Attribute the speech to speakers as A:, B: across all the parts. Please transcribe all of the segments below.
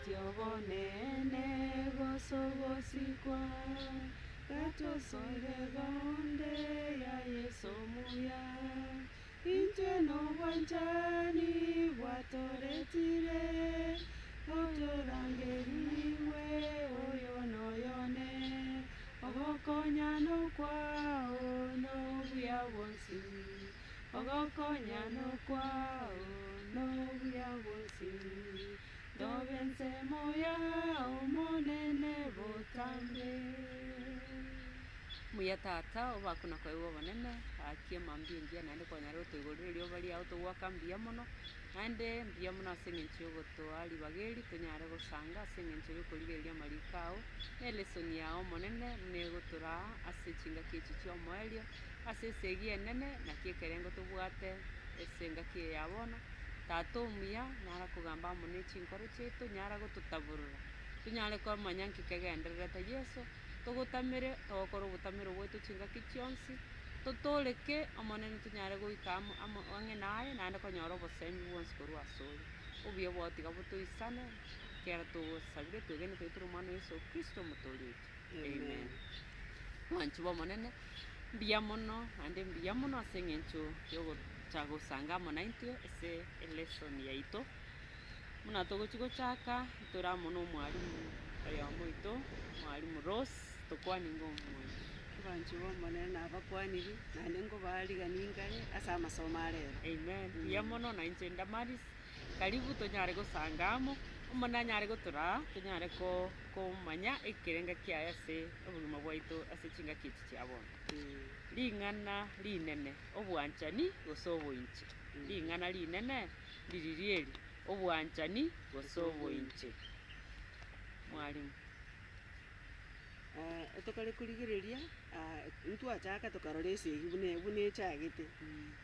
A: Tinganetie obonene gose ogosikwa, Gatosoire gonde ya Yeso omuya. Intwe nobwanchani bwatoretire, Gotorangerigwe oyo noyone, Ogokonyana okwao nobuya bwonsi, Ogokonyana okwao nobuya bwonsi, Ntobe ensemo yao Omonene botambe.
B: Mbuya Tata, obakwe na koegwa obonene, gaki emambia engiya naende kwanyarire gotoigorera erioba riao togoaka mbuya mono, naende mbuya mono ase eng'encho ya ogotoa ribaga eri tonyare gosanga ase eng'encho ya okorigereria amariko ao, na elesoni yao Omonene buna egotoraa ase chingaki echi chia omoerio, ase esegi enene naki ekerengo tobwate ase engaki eye ya bono, Tata omuya, nyara kogamba amo ne chinkoro chiaito, nyara gototaborora, tonyare komanya nki kegendererete Yeso. Togotamere, togokora obotamero bwaito chingaki chionsi, totooreke, Omonene tonyare goika amo amo ang'e naye, naende konyora obosemi bwonsi korwa asore. Obuya bwao tiga botoisane, ekero togosabire twegenete goetera Omwana o Yeso Kristo Omotoori oito. Amen. Mwanchi bw'Omonene, mbuya mono naende mbuya mono ase eng'encho ya ogocha gosanga amo naintwe ase elesson yaito. Buna togochia gochaka, ntore amo na omwalimu oyomo oito, mwalimu Rose, tokwanie ng'a omwanchi.
C: Abanchwa b'Omonene nabakwaniri, naende nkobaariganie nkare ase amasomo a rero.
B: Amen. Mbuya mono na inche Damaris, karibu tonyare gosanga amo, Omonene anyare gotoraa, tonyare ko komanya ekerenga kiaye ase obogima bwaito ase chingaki echi chia bono. Ring'ana rinene, obwanchani gose oboinche. Ring'ana rinene. Ndiriria eri, obwanchani gose oboinche. Mwalimu.
C: Tokare korigereria, ntwachaka tokarora esegi buna buna echagete,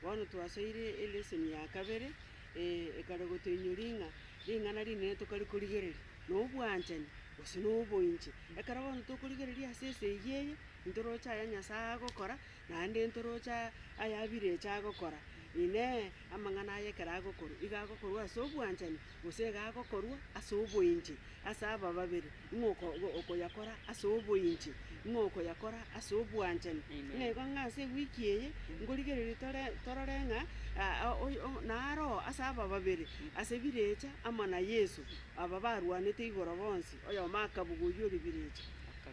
C: bono twasoire elesson ya kabere, ekare gotoinyoria ng'a ring'ana rinene tokare korigereria, na obwanchani gose na oboinche. Ekero bono tokorigereria ase esegi eye, ntoroche aya Nyasaye agokora, naende ntoroche aya abirecha agokora. Inee! Amang'ana aya ekero agokorwa, igo agokorwa ase obwanchani, gose iga agokorwa ase oboinche? Ase aba babere, ng'o oko okoyakora ase oboinche, ng'o okoyakora ase obwanchani? Ng'a igo ng'a ase ewiki eye, nkorigereria tore torore ng'a oyo naro ase aba babere, ase birecha amo na Yeso, aba barwanete igoro bonsi, oyomo akabuga oyio ore birecha.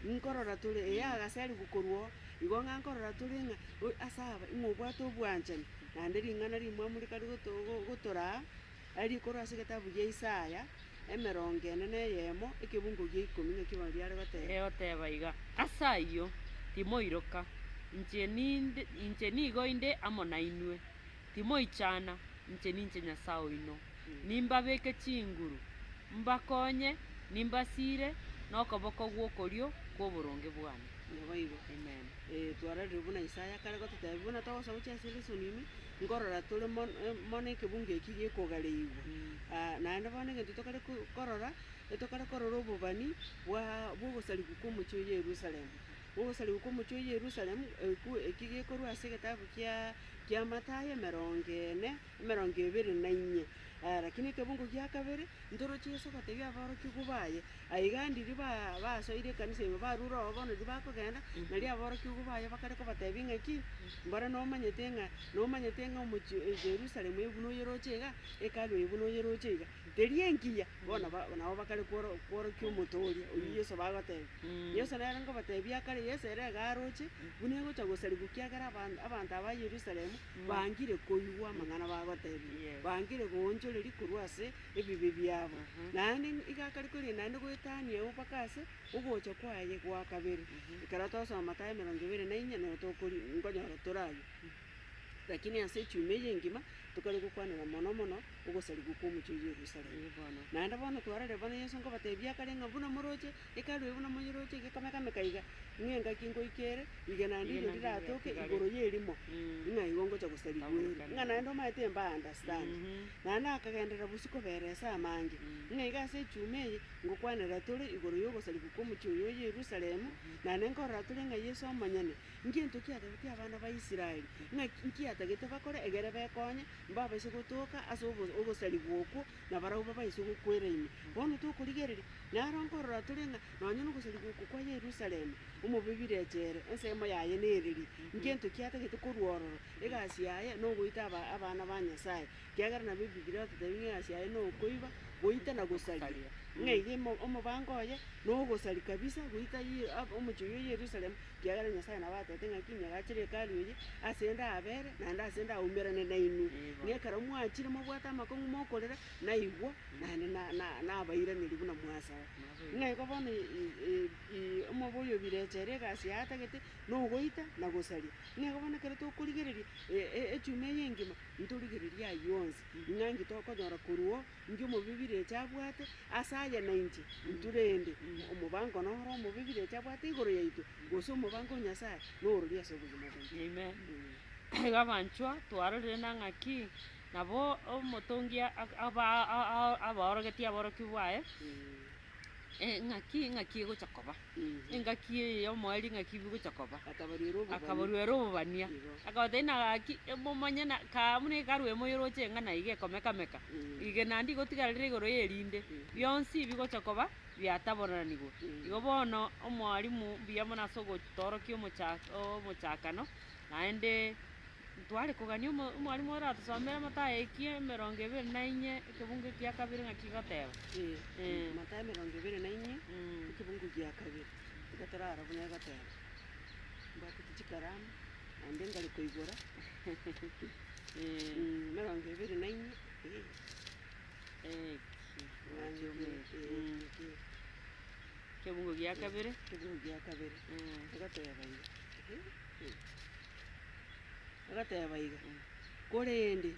C: Nkorora tore, ee agaserigwa korwa oo, igo ng'a nkorora tore ng'a ase aba, ng'a obwate obwanchani. Naende ring'ana rimwamu rikare goto gotoraa, rikorwa ase egetabu gia Isaya, emerongo ene na eyemo, ekebungo gia ikomi ng'aki bono riare goteba.
B: Egoteba iga, Ase ayio, timoiroka, inche ninde inche nigo inde amo nainwe, timoichana, inche ninche Nyasae oino, nimbabeke chinguru, mbakonye, nimbasiire nokoboko gw'okorio kw'oboronge bwane.
C: Naboigo.
B: Amen.
C: Ee, twarorire buna Isaya akare gototebia buna togosoa gochia ase lesson ime, nkorora tore mono mono ekebungo eki gekogareigwa. Naende bono egento tokare ko korora, etokare korora obobani bwa bwogosarigwa kwa omochie o Yerusalemu. Ogosarigwa kwa omochie o Yerusalemu, ekwo eki gekorwa ase egetabu kia kia Mathayo emerongo ene, emerongo ebere na inye. Lakini ekebungo gia kabere, ntoroche Yeso ogotebia aborokigwa baye, Aiga ndiria ba basoire ekanisa ime barure oo bono riria bakogenda, nario aborokigwa baye bakare kobatebia ng'aki, mbora nomanyete ng'a nomanyete ng'a omochie o Yerusalemu oyo buna oyeroche iga, hekalu eye buna oyeroche iga, teri engiya, bono ba nabo bakare kworo kworokia omote oria, oyio Yeso bagotebia. Yeso nere nkobatebia akare, Yeso ere iga aroche, buna egocha gosarigwa ekiagera aban abanto aba Yerusalemu, bangire koigwa amang'ana bagotebia,
B: Yes.
C: bangire goonchoreria korwa ase ebibe biabo. Naende iga akare korenda naende goetania agwo mpaka ase ogocha kwaye gwa kabere. Ekero twasoma Mathayo emerongo ebere na inye noro tokori nkonyora tore aywo. Lakini ase echuma eye engima, tokare gokwanera mono mono ogosarigwa kwa omochie o Yerusalemu. Naende bono twarorire bono Yeso nkobatebia akare ng'a buna moroche Hekalu eye buna moyeroche iga ekameka-meka iga, ng'a engaki ngoika ere, iga naende
B: Iga
C: rirorio
B: naende
C: riratoke
B: riatigare.
C: igoro y'erimo, ng'a igo ngocha gosarigwa ere. Ng'a naende omanyete mba understand. Naende akagenderera bosio kobera ase amange, ng'a iga ase echuma eye, ngokwanera tore igoro y'ogosarigwa kw'omochie oyo o Yerusalemu, naende nkorora tore ng'a Yeso omonyene, ngento ki atebetie abana ba Israeli, ng'a nki atagete bakore egere bekonye. mbabaise gotoka ase obo ogosarigwa okwo, na barabwo babaise gokwera ime. Bono tokorigereria, naro nkorora tore ng'a nonye na ogosarigwa okwo kwa Yerusalemu, omobibiri echere, ensemo yaye nereri, nkento ki atagete korwa ororo, egasi yaye nogoita aba abana ba Nyasaye, ekiagera nabo ebibiria egototebia ng'a egasi yaye nokoiba, goita na gosaria. Ng'a iga emo omobango oye, nogosaria kabisa goita ye ab omochie oyio o Yerusalemu, ekiagera Nyasaye nabo atebete ng'aki nyagachere hekalu eye, ase ndabere, naende ase ndaumerane nainwe. Ng'a ekero mwachire mobwate amakong'u mokorera, naigwa, naende na- na nabairaneria buna mwasaba. Ng'a igo bono i- i- omoboyo obirecha ere egasi yaye atagete, nogoita na gosaria. Ng'a igo bono ekero tokorigereria echuma eye engima, ntorigererie aywo onsi, ng'a inki tokonyora korwa oo, inki omobe birecha abwate, ase aye na inche, intwe rende, omobango noro omobe birecha abwate igoro yaito, gose omobango o Nyasaye, norori ase obogima bwaito.
B: Amen. Igo abanchwa, twarorire na ng'aki, nabo omotongi aba abaorogetie aborokigwa baye, ng'aki ng'aki egocha koba, engaki eye ya omoerio ng'aki bigocha koba.
C: Akabaruera obobani.
B: Akabaruera obobania,
C: Igo.
B: akabatebia ng'a gaki momanye na kaa buna ekarwa emo yoroche eng'ana iga ekomeka-meka, iga naende igotigara rire igoro ya erinde, bionsi bigocha koba biataboranigwe. Igo bono omwalimu mbuya mono ase ogotoorokia omochak omochakano, naende ntware kogania omo omwalimu oratosomere amatayo ekia emerongo ebere na inye, ekebungo ekia kabere ng'aki goteba.
C: Eh, Mathayo emerongo ebere na inye, ekebungo gia kabere, tiga torarora buna egoteba. Mbwatete chikaramu, naende nkare koigora, emerongo ebere na inye, eh.
B: Eki, ekebungo gia kabere.
C: Ekebungo gia kabere, egoteba iga, egoteba iga, korende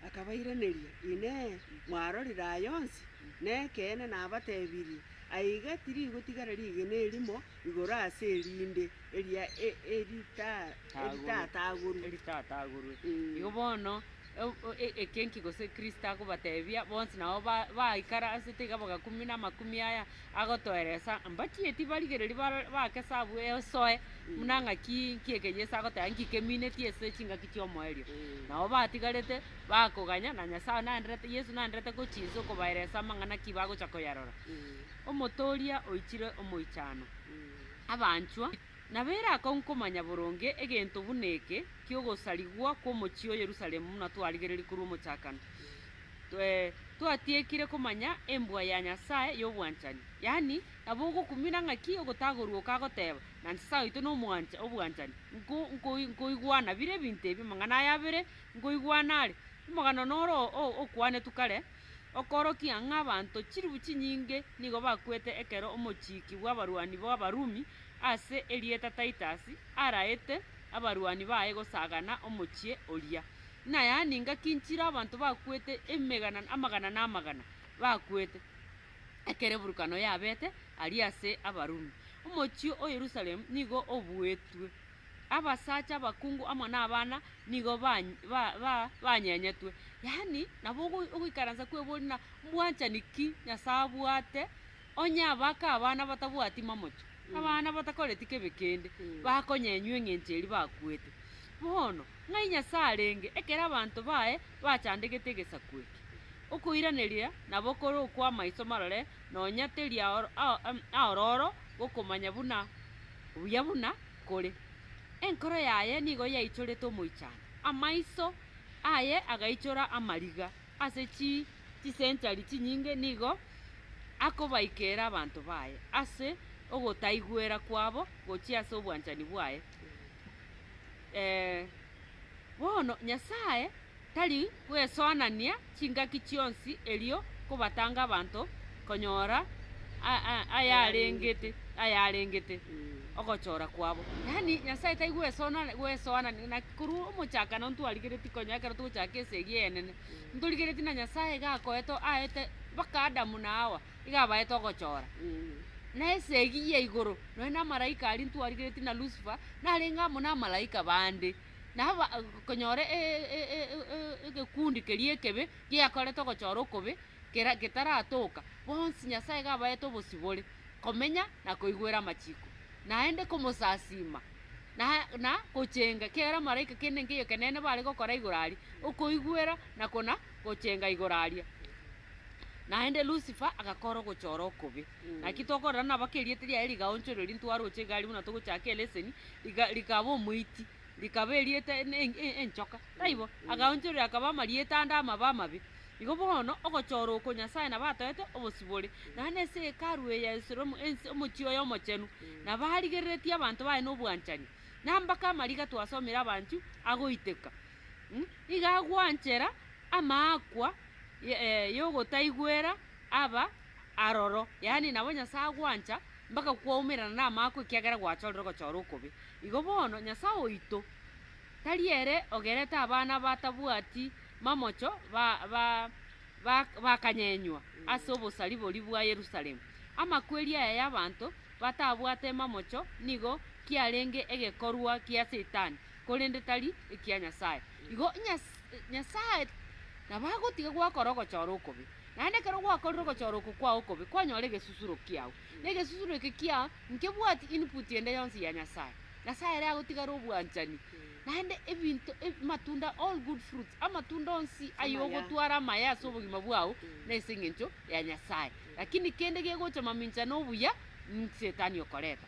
C: akabairaneria, Inee, mwarorire aya onsi? Nekeene nabatebirie, aiga tirigotigara rigena erimo igoro ase erinde, eria erita eritatagorwe.
B: Eritatagorwe. Igo bono, eke nki gose Kristo akobatebia, bonsi nabo ba- baikaransete iga bagakumia na amakumi aya, agotoeresa, mbachieti barigereria bare bakesa abwo esoe, buna ng'aki nki eke Yeso agoteba nki keminetie ase chingaki chia omoerio. Nabo batigarete, bakoganya, na Nyasaye naenderete Yeso naenderete gochinsa okobaeresa amang'ana ki bagocha koyarora. Omotoria oichire omoichano. Abanchwa, nabo ere akong'u komanya boronge egento buna eke ki'ogosarigwa kw'omochie o Yerusalemu buna twarigereria korwa omochakano. Twatiekire komanya embwa ya Nyasae y'obwanchani, yaani nabo ogokumina ng'aki ogotagorwa oko agoteba, na Nyasae oito nomwancha obwanchani, nko nkoi nkoigwana bire ebinto ebi amang'ana aya abere, nkoigwana are. Omogano noro okwanetwe kare, Okorokia ng'a abanto chilifu chinyinge nigo bakwete ekero omochiki bw'abarwani b'Abarumi ase erieta Titus araete abarwani baye gosagana omochie oria. Ng'a yaani ngaki nchire abanto bakwete emegana amagana na amagana bakwete ekero eburukano yabete aria ase Abarumi. Omochie o Yerusalemu nigo obuetwe. Abasacha abakungu amo nabana nigo banyenyetwe. Yaani nabo ogoikaransa kweboria ng'a mbwanchani ki Nyasae abwate onye abake abana batabwati mamocho, abana batakoreti kebe kende, bakonyenywa eng'encho eria bakwete. Bono, ng'ai Nyasae arenge ekero abanto baye bachandegete egesaku eke? Okoiraneria nabo kore okwa amaiso marore nonya teri aororo gokomanya buna buya buna kore. Enkoro yaye nigo yaichorete omoichano, amaiso aye agaichora amariga. Ase chisenchari chinyinge nigo akobaikera abanto baye ase ogotaigwera kwabo gochia ase obwanchani bwaye. Bono Nyasae tari gwesoanania chingaki chionsi erio kobatanga abanto konyora ayarengete ayarengete ogochora kwabo. Yaani Nyasaye tari gwesona gwesoanania naki korwa omochakano ntwarigeretie konya ekero togochaka esegi enene, ntorigeretie na Nyasaye iga akoete aete mpaka Adamu na Hawa, iga abaete ogochora. Na esegi ya igoro, nonye na amalaika aria ntwarigeretie na Lucifer, narenge amo na amalaika bande. Na aba konyora egekundi keria ekebe, giakorete ogochora okobe, kera getaratoka, bonsi Nyasaye iga abaete obosibore, komenya na koigwera amachiko, naende komosasima. Na na gochenga, kera malaika kende nkeiyo ekenene bare gokora igoro aria, okoigwera na kona gochenga igoro aria. Naende Lucifer agakora ogochora okobe. Naki tokorora nabake erieta riaye rigaonchoreria ntwaroche iga aria buna togochaka eleseni, riga rikaba omoiti, rikaba erieta ene enchoka, taibo? Agaonchoreria akaba amarieta ande amabe amabe. Igo bono, ogochora oko Nyasae nabo atoete obosibore, naende ase hekalu eye ya Yerusalemu ense omochie oye omochenu, nabo arigereretie abanto baye nobwanchani, na mpaka amariga twasomire abanchu agoiteka. Iga agwanchera amaakwa yogotaigwera aba aroro, yaani nabo Nyasae agwancha mpaka kwaumerana na amaakwa ekiagera gwachorire ogochora okobe. Igo bono, Nyasae oito tari ere ogerete abana batabwati mamocho bakanyenywa ase obosari boria bwa Yerusalemu. Amakweri aya y'abanto batabwate mamocho nigo kiarenge egekorwa gia Setani, korende tari ekia Nyasae. Igo Nyasae nabo agotiga gwakora ogochora okobe. Naende ekero gwakorire ogochora oko kwao okobe, kwanyora egesusuro kiao. Na egesusuro eke kiao nkebwati input ende yonsi ya Nyasae. Nyasae ere agotigara obwanchani. Naende ebinto amatunda all good fruits, amatunda onsi aye
C: Amaya.
B: ogotwara amaya ase obogima bwao, nase eng'encho ya Nyasae. Lakini kende gegocha mamincha na obuya, nsetani okoreta.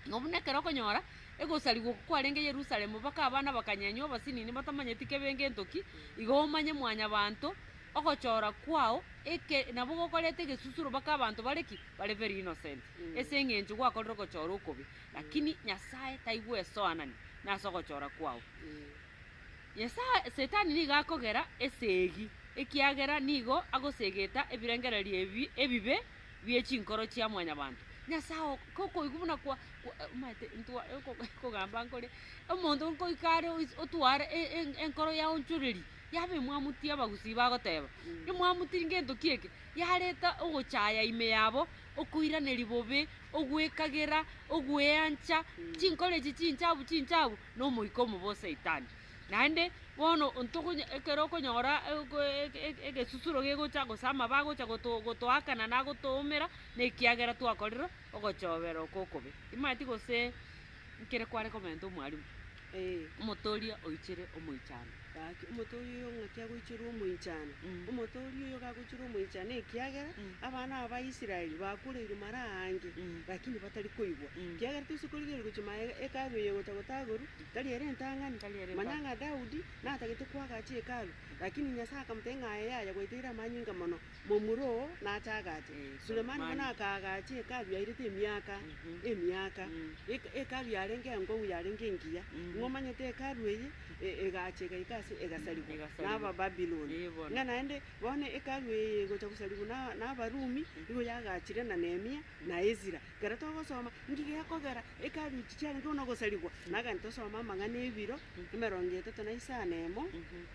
B: Igo buna ekero okonyora, egosarigwa oko kwarenge Yerusalemu mpaka abana bakanyenywa abasinini batamanyeti kebe ngento ki, igo omanye mwanyabanto, ogochora kwao, eke nabo gokoreta egesusuro mpaka abanto bare ki? Bare very innocent, ase eng'encho gwakorire ogochora okobe. Lakini Nyasae taigwesoanani nase ogochora kwao. Nyasae, Setani nigo akogera esegi, ekiagera nigo agosegeta ebirengererio ebi ebibe bie chinkoro chia mwanyabanto. Nyasae o kokoigwa buna kwa kwa omanyete ntwa oko okogamba nkore, omonto nkoika are ois otware e- e- enkoro yaonchoreria, yaba emwamuti abagusii bagoteba, emwamuti ngento ki eke? Yareta ogochaya ime yabo, okoiraneria bobe, ogwekagera, ogweancha, chinkoro echi chinchabu chinchabu, na omoika omobe o Saitani. Naende bono ntokonya ekero okonyora egesusuro gegocha gose amabe agocha goto gotoakana na agotoumera, na ekiagera twakorire ogochobera oko okobe. Timanyeti gose nkere kware komenta omwalimu, omotoria oichere omoichano.
C: Gaki omotoria oyo ng'aki agoicherwa omoichano? Omotoria oyo gagoicherwa omoichano ekiagera abana aba ba Israeli bakureirwe mara aange, lakini batari koigwa. Ekiagera toise korigereria gochia maega hekalu eye egocha gotagorwa, tari ere entang'ani.
B: Tari ere
C: Manya
B: entang'ani.
C: ng'a Daudi natagete koagacha hekalu, lakini Nyasaye akamotebia ng'a aye yaya gwaiteire amanyinga mono, momura oo nache agache.
B: Eh,
C: Sulemani bono
B: Sulemani.
C: akaagacha hekalu yairete emiaka, emiaka, hekalu yarenge enkong'u yarenge engiya, ng'o omanyete hekalu eye, egacha egaika ase egasarigwa
B: Egasarigwa.
C: na Abababiloni.
B: Ee bono.
C: Ng'a naende bono hekalu eye egocha gosarigwa na na Abarumi, nigo yagachire na Nehemia na Ezra. Ekero togosoma, nki gekogera hekalu echi chiarenge buna gosarigwa? Nagani tosome amang'ana ebiro, emerongo etato na isano emo,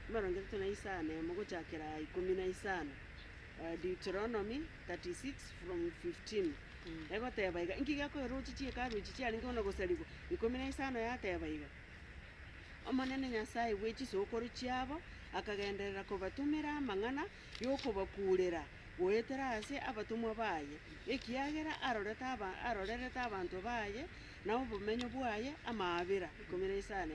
C: emerongo etato na isano emo gochakera ikomi na isano. Deuteronomy 36 from 15. Egoteba iga, nki gekogera roche chihekalu echi chiarenge buna gosarigwa? Ikomi na isano yateba iga. Omonene Nyasae bwe chisokoro chiabo akagenderera kobatomera amang'ana y'okobakuurera goetera ase abatomwa baye, ekiagera arorete aba arorerete abanto baye na obomenyo bwaye amaabera, 15.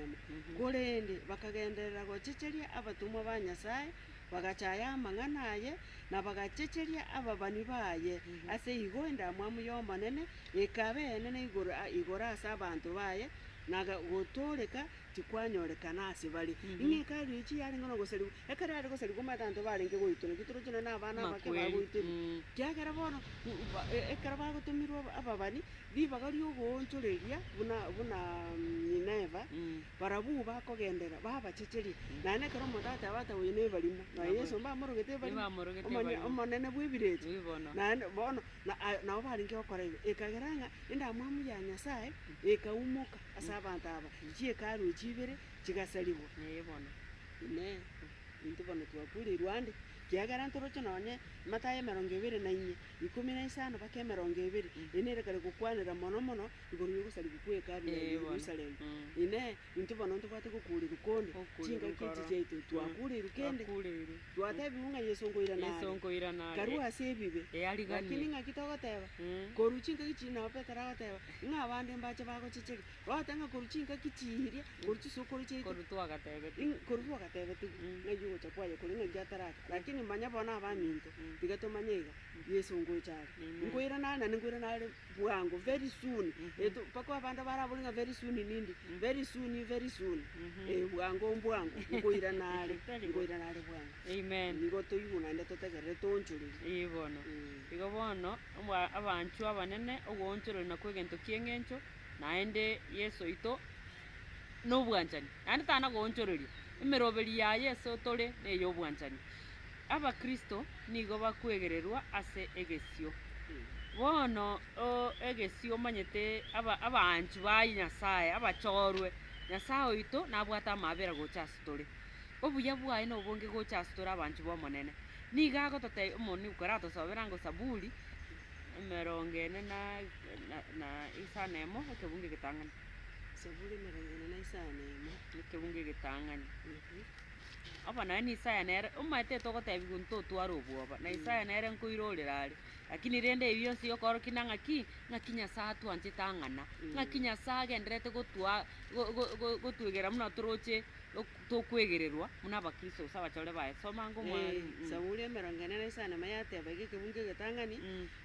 C: Korende bakagenderera gochecheria abatomwa ba Nyasae, bagachaya amang'ana aye, na bagachecheria ababani baye. Ase igo endamwamu y'Omonene ekaba enene igoro igoro ase abanto baye, na gotooreka tikwanyorekana ase bare. Ing'e hekalu echi yarenge nogosarigwa, ekero yare gosarigwa omanyete abanto barenge goitwa, naki toroche nonye na abana abake
B: Amakweri,
C: bagoiterwa. Kiagera bono ekero bagotomirwa ababani, ribaga riogoonchoreria buna buna Nineva, barabwo bakogenderera babachecheria. Naende ekero omonto agoteba ata oyo na ebarimo, nonya Yeso mbamorogete ebarimo,
B: Mbamorogete
C: omonye
B: ebarimo.
C: omonene bwa ebirecha.
B: Ee bono.
C: Naende bono na nabo barenge gokora igo, ekagera ng'a endamwamu ya Nyasaye ekaumoka ase abanto aba, chi'hekalu echi ibere chigasarigwa.
B: Ee bono.
C: Inee! Intwe bono twakureirwe ande? Kiagera ntoroche nonye Matayo emerongo ebere na inye, ikomi na isano mpaka emerongo ebere, eye nere kare gokwanera mono mono igoro ya ogosarigwa kwa hekalu ya
B: Eh, bono.
C: Yerusalemu. Inee, intwe bono ntobwate gokurerwa konde?
B: Gokurerwa
C: Chingaki echi
B: nkoro.
C: chiaito twakureirwe kende?
B: Twakureirwe.
C: Twatebiwe ng'a Yeso nkoirana
B: Yeso
C: are,
B: nkoirana are.
C: karue ase ebibe.
B: Eariganie.
C: Lakini ng'aki togoteba? Korwa chingaki chiria nabo Petero agoteba, ng'a abande mbache bagochecheria, Bagoteba ng'a korwa chingaki chiiria, korwa chisokoro chiaito,
B: Korwa twagatebetigwe.
C: ing- korwa twagatebetigwe, ng'ai ogocha kwaye kore ng'ai ataracha. Lakini manya bono abaminto, tiga tomanye iga, Yeso ngocha are.
B: Amen.
C: Nkoirana are naende nkoirana are bwango, very soon, eto mpaka abande barabore ng'a very soon nindi, very soon, very soon, eh bwango mbwango, nkoirana are,
B: Tari bo.
C: nkoirana are bwango.
B: Amen.
C: Nigo toigwe naende totegerere toonchorerie.
B: Ee bono. Igo bono, omwa abanchwa abanene, ogoonchoreri nakwo egento kia eng'encho, Naende Yeso oito nobwanchani, naende tana goonchoreria. Emeroberi yaye ase tore ney'obwanchani. Abakristo nigo bakwegererwa ase egesio. Bono egesio omanyete aba abaanchi ba Nyasaye, abachorwe, Nyasaye oito nabwate amaabera gocha ase tore. Obuya bwaye nobonge gocha ase tore abanchi b'Omonene. Nigo agototebia omoni koratosobera ango Saburi. Emerongo ene na na isano emo, ekebungo egetang'ani.
C: Zaburi emerongo ene na isano emo.
B: Ekebungo egetang'ani. Obo naye na Isaya nere, omanyete togotebiwa ntotware obwoba, na Isaya nere nkoirorera are, lakini rende ebi bionsi yokoorokia na ng'aki, ng'aki Nyasaye atwanchete ang'ana, ng'aki Nyasaye agendererete gotwa go- go- go- gotwegera buna toroche. Tokwegererwa buna abakristo gose abachore baye. Soma ango
C: Ee, Zaburi emerongo ene na isano emo yateba iga ekebungo egetang'ani,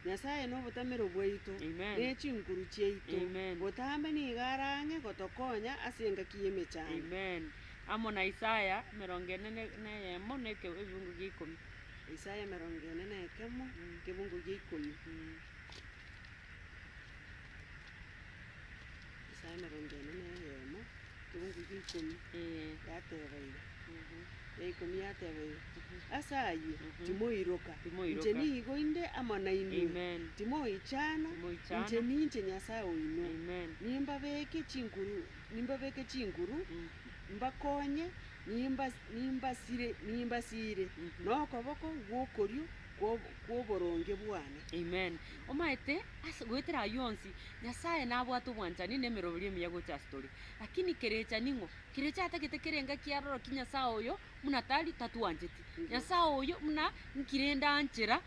C: Nyasaye nobotamero bwaito,
B: Amen.
C: ne chinguru chiaito,
B: Amen.
C: botambe nigo are ang'e gotokonya ase engaki y'emechando.
B: Amen. Amo na Isaya emerongo ene na eyemo na ebibungo gia ikomi.
C: Isaya emerongo ene na ekemo, ekebungo gia ikomi. Isaya emerongo ene na eyemo. Ekeungu gia ikomi yateba iga, ya ikomi yateba iga, Ase ayio timoiroka, inche nigo inde amo nainwe, timoichana, inche ninche Nyasae oino, nimbabeke chinguru, nimbabeke chinguru, mbakonye, nimbasire, nimbasire nokoboko gw'okorio kw'oboronge bwane.
B: Amen. Omanyete ase goetera ayio onsi, Nyasaye nabwate obwanchani na emeroberio emiya gocha ase tore. Lakini kerecha ning'o? Kerecha atagete kera engaki arorokie Nyasaye oyo buna tari tatwancheti. Nyasaye oyo buna nki rende anchera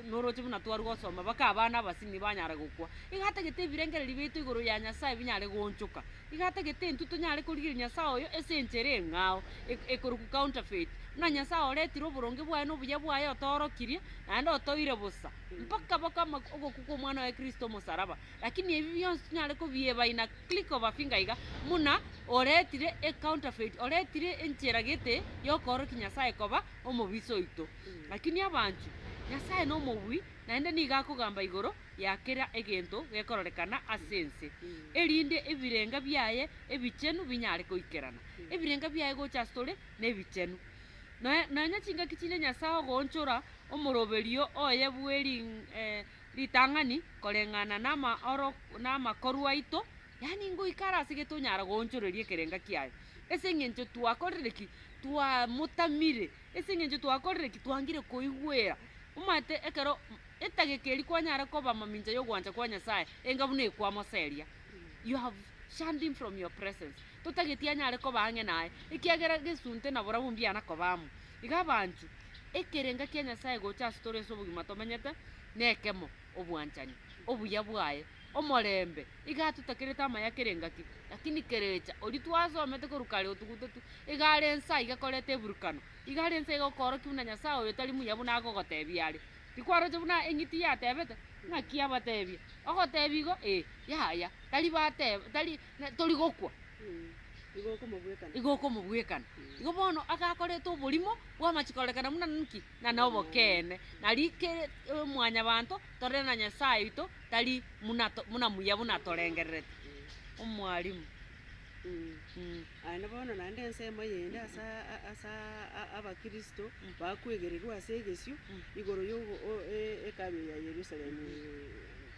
B: noroche buna twarwa gosoma mpaka abana abasini banyara gokwa. Iga atagete ebirengererio biaito igoro ya Nyasaye binyare goonchoka. Iga atagete intwe tonyare korigereria Nyasaye oyo ase enchera eng'ao ekorokwa counterfeit. Buna Nyasaye oretire oboronge bwaye na obuya bwaye otoorokirie, naende otoire bosa, mpaka bakama ogokwa kwa omwana oye Kristo omosaraba. Lakini ebi bionsi tonyare kobieba in a click of a finger iga, buna oretire ecounterfeit, oretire enchera gete yokoorokia Nyasaye koba omobisa oito. Lakini abanchwa, Nyasaye nomobui, naende nigo akogamba igoro ya kera egento gekororekana ase ense, erinde ebirenga biaye ebichenu binyare goikerana. Ebirenga biaye gocha ase tore nebichenu. Noe nonya chingaki chinde Nyasaye ogoonchora omoroberio oye bwe ring ritang'ani koreng'ana nama oro namakorwa aito, yaani ngoika are ase gete onyara goonchoreria ekerenga kiaye. Ase eng'encho twakorire ki? Twamotamire, ase eng'encho twakorire ki? Twangire koigwera. Omanyete ekero etageka eria kwanyara koba mamincha ya ogwancha kwa Nyasaye, enga buna ekwamoseria, you have shunned him from your presence. Totageti anyare koba ang'e naye, ekiagera gesunte na borabwo mbiana koba amo. Iga abanchwa, ekerenga kia Nyasaye gocha ase tore ase obogima tomenyete, nekemo, obwanchani, obuya bwaye, omorembe, iga atotakerete amaya kera engaki, lakini kerecha oria twasomete korwa kare otugutetwe, iga are ensa iga koreta eburukano, iga are ensa iga okorokia buna Nyasaye oyo tari muya buna agogotebia are. Tikwaroche buna eng'iti yatebete, ng'aki abatebia? Ogotebia igo, ee, yaya, tari bateba tari tori gokwa.
C: Igo okomobwekana.
B: Igo okomobwekana. Igo bono agakoreta oborimo bwamachi korekana buna nki? Na nobokeene. Nari kere mwanyabanto torere na Nyasaye oito tari muna to buna muya buna torengerereti. Omwalimu.
C: Aye bono naende ensemo eyende ase ase abakristo bakwegererwa ase egesio igoro ya obo hekalu ya Yerusalemu